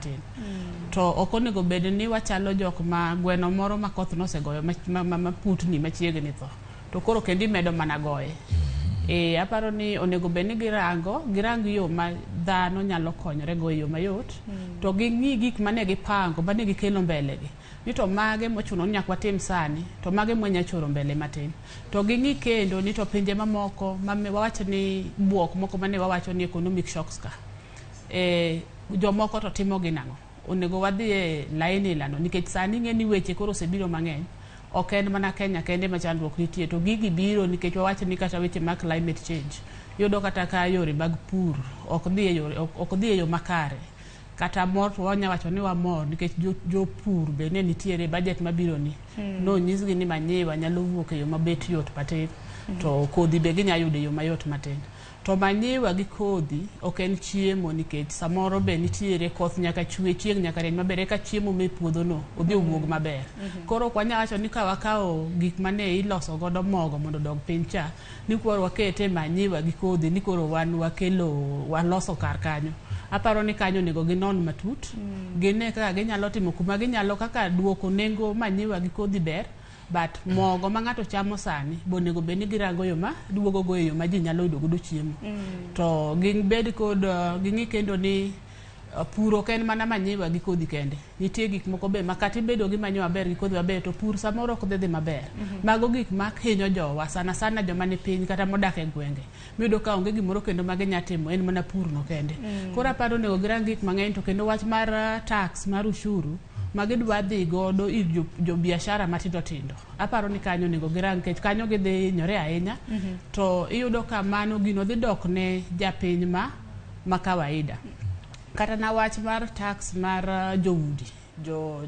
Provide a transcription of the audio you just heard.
matin. To ok onego bed ni wachalo jok ma gweno moro ma koth nosegoyo ma putni machiegni tho. To koro kendo imedo mana goye. E, aparo ni onego bed ni girango, girang yo ma dhano nyalo konyore go e yo mayot, to ging'i gik mane gipango, mane gikelo mbele gi. Ni to mage mochuno ni nyaka watim sani, to mage mwanya choro mbele matin. To ging'i kendo ni to pinje mamoko, ma wawach ni buok moko mane wawacho ni economic shocks ka. E, jomoko to timo gi nang'o? Onego wadhi e laini ilano nikech sani ing'e ni weche koro osebiro mang'eny. Ok en mana Kenya kende ma chandruok nitie, to gigi biro nikech wawach ni kata weche mag climate change. Iyudo kata ka yore mag pur ok dhi e yore, ok dhi e yo makare. Kata mor to wanya wacho ni wamor nikech jopur be ne nitiere budget mabiro ni. Nonyisgi ni manyiwa nyalo wuok e yo mabet yot matin, to kodhi be ginya yudo e yo mayot matin. To manyiwa gi kodhi ok en chiemo nikech samoro be nitiere koth nyaka chwe, chieng' nyaka rieny maber eka chiemo me puodho no odhi owuog maber. Koro ok wanya wacho ni ka wakawo gik mane iloso godo mogo mondo odog piny cha, ni koro wakete manyiwa gi kodhi ni koro wan wakelo waloso kar kanyo. Aparo ni kanyo onego ginon matut, gine kaka ginyalo timo kuma ginyalo kaka duoko nengo manyiwa gi kodhi ber, but mogo ma ng'ato chamo sani be onego bed ni girango yo ma duogo go e yo ma ji nyalo yudo godo chiemo. To gibed kod ging'i kendo ni pur ok en mana manyiwa gi kodhi kende. Nitie gik moko be ma kata ibedo gi manyiwa maber gi kodhi maber to pur samoro ok dhi dhi maber. Mago gik ma hinyo jowa sana sana joma ni piny kata modak e gwenge. Miyudo ka onge gimoro kendo ma ginya timo en mana pur no kende. Koro aparo onego girang gik mang'eny to kendo wach mar tax mar ushuru ma gidwa dhi godo ir jo biashara matindo tindo. Aparo ni kanyo onego girang nikech kanyo gidhi hinyore ahinya. To iyudo ka mano gino dhi dok ne japiny ma kawaida. Kata na wach mar tax mar joudi, jo